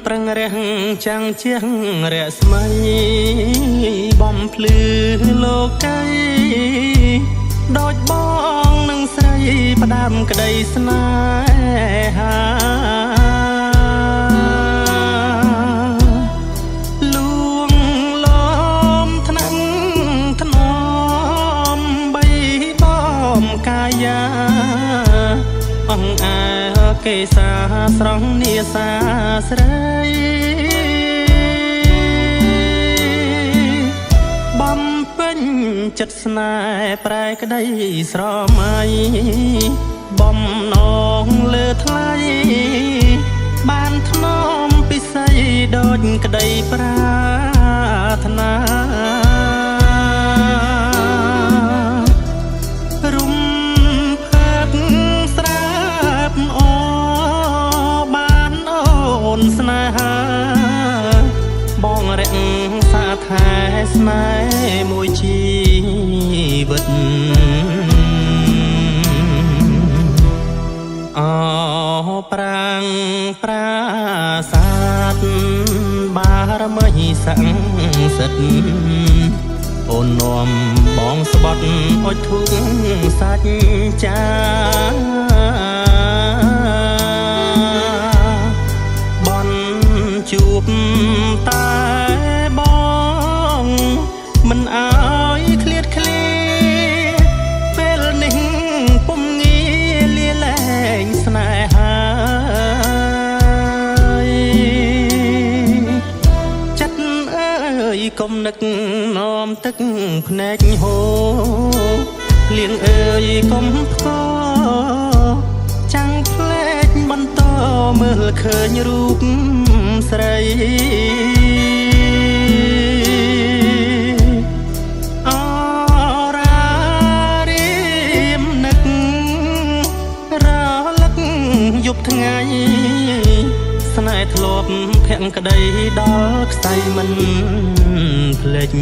ប្រឹងរះចាំងជាងរស្មីបំភ្លឺលោកីដូចបងនឹងស្រីផ្ដាំក្តីស្នេហាលួងលោមថ្នាក់ថ្នមបីបំកាយាអង្អែលកេសាស្រង់នាសាស្រីបំពេញចិត្តស្នេហ៍ប្រែក្តីស្រមៃបំណងលើថ្លៃបានថ្នមពិសីដូចក្តីប្រាថ្នារុំភើបស្រាប់អូបានអូនស្នេហាបងរក្សាថែស្នេហ៍មួយជីវិតអប្រាំងប្រាសាទបារមីស័ក្តិសិទ្ធិអូននាំបងស្បត់អុជធូបសាច់ចាបនជួបតែបងមិនអើយឃ្លាតឃ្លាពេលនេះពុំងាលាលែងស្នេហាចិត្តអើយកុំនឹកនាំទឹកភ្នែកហូរលៀងអើយកុំផ្គរចាំងផ្លែកបន្តមើលឃើញរូបស្រីអរារៀមនឹករលឹកយប់ថ្ងៃស្នេហ៍ធ្លាប់ភក្តីដល់ខ្សែមិនភ្លេច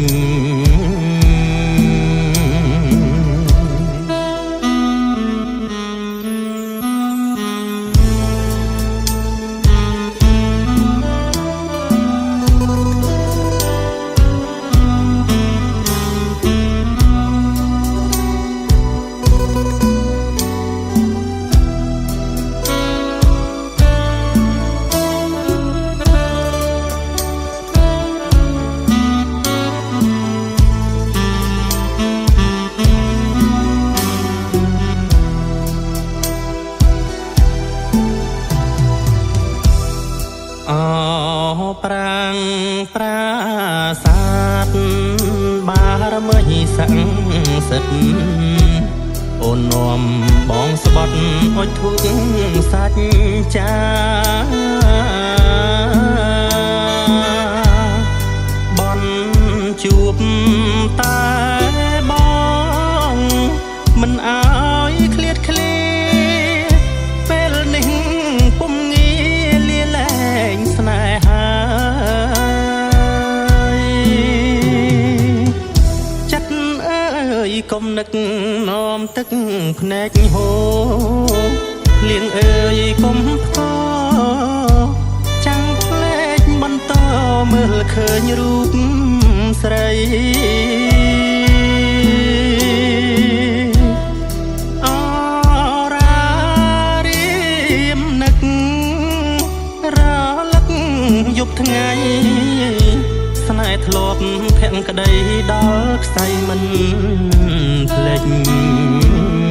អប្រាំងប្រាសាទបារមីស័ក្តិសិទ្ធិអូននាំបងស្បត់អុជធូបសាច់ចាបនជួបតែបងមិនអើយឃ្លាតឃ្លាពេលនេះពុំងាលាលែងស្នេហាចិត្តអើយកុំនឹកនាំទឹកភ្នែកហូរលៀងអើយកុំផ្គរចាំងផ្លែកបន្តមើលឃើញរូបស្រីអរារៀមនឹករលឹកយប់ថ្ងៃស្នេហ៍ធ្លាប់ភក្តីដល់ខ្សែមិនភ្លេច។